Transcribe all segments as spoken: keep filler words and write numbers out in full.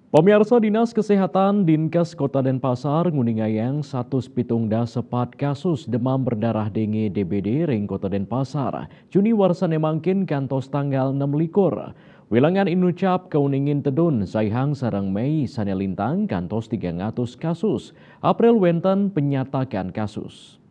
Pamiarsa, Dinas Kesehatan Dinkes Kota Denpasar nguningayang satus pitung dasa pat kasus demam berdarah dengue D B D ring Kota Denpasar. Juni warsane mangkin kantos tanggal enam likur. Wilangan inucap kauningin tedun saihang sareng Mei sane lintang kantos tiga ratus kasus. April wenten penyatakan kasus.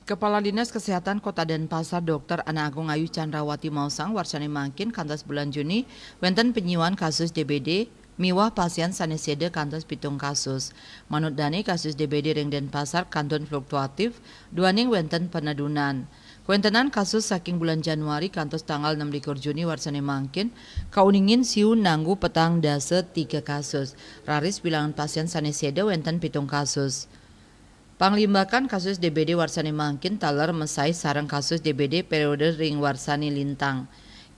Kepala Dinas Kesehatan Kota Denpasar, Doktor Ana Agung Ayu Chandrawati maosang, warsane mangkin kantos bulan Juni wenten penyiwan kasus D B D miwah pasien sane seda kantos pitung kasus. Manut dane, kasus D B D ring Denpasar kantun fluktuatif duaning wenten penedunan. Kawentenan kasus saking bulan Januari kantos tanggal enam likur Juni warsane mangkin kauningin siu nanggu petang dasa tiga kasus. Raris wilangan pasien sane seda wenten pitung kasus. Panglimbakan kasus D B D warsane mangkin taler mesai sareng kasus D B D periode ring warsane lintang.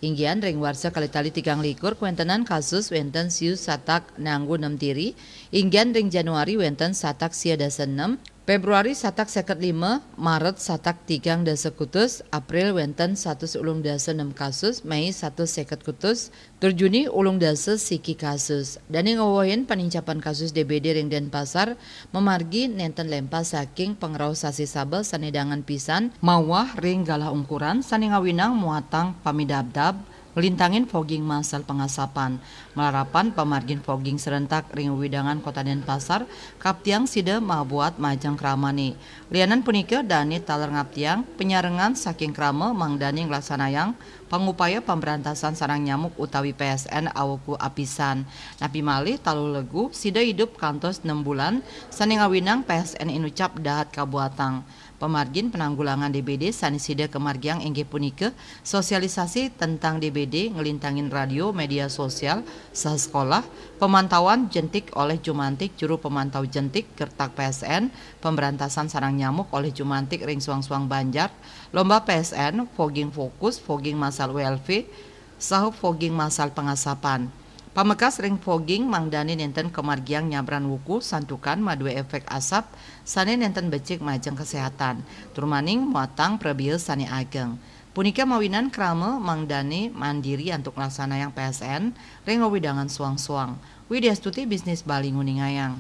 Inggian ring warsa kalih tali tigang likur kawentenan kasus wenten siu satak nanggu nem tiri, inggian ring Januari wenten satak sia dasa nem, Februari satak seket lima, Maret satak tigang dasa kutus, April wenten satus ulung dasa nem kasus, Mei satus seket kutus, tur Juni ulung dasa siki kasus. Dane ngwewehin panincapan kasus D B D ring Denpasar mamargi nenten lempas saking pangrauh sasi saba sane dangan pisan mawah ring galah ungkuran sane ngawinang muatang pamidabdab, nglintangin fogging massal pangasapan. Malarapan pamargin fogging serentak ring wewidangan Kota Denpasar, kaptiang sida mabuat majeng kramane. Lianan punika, dane taler ngaptiang panyarengan saking krama mangdane nglaksanayang pangupaya pamberantasan sarang nyamuk utawi P S N awuku apisan. Napi malih taler legu sida idup kantos nem bulan sane ngawinang P S N inucap dahat kabuatang. Pamargin penanggulangan D B D sane sida kamargiang inggih punika sosialisasi tentang D B D nglintangin radio, media sosial, saha sekolah, pemantauan jentik oleh jumantik juru pemantau jentik gertak P S N, pemberantasan sarang nyamuk oleh jumantik ring suang-suang banjar, lomba P S N, fogging fokus, fogging massal W L V, saha fogging massal pangasapan. Pamekas ring fogging mangdane nenten kamargiang nyabran wuku santukan madue efek asap sane nenten becik majeng kesehatan, tur maning muatang prabia sane ageng. Punika mawinan krama mangdane mandiri antuk nglaksanayang P S N ring wewidangan suang-suang. Widya Stuti, Bisnis Bali, nguningayang.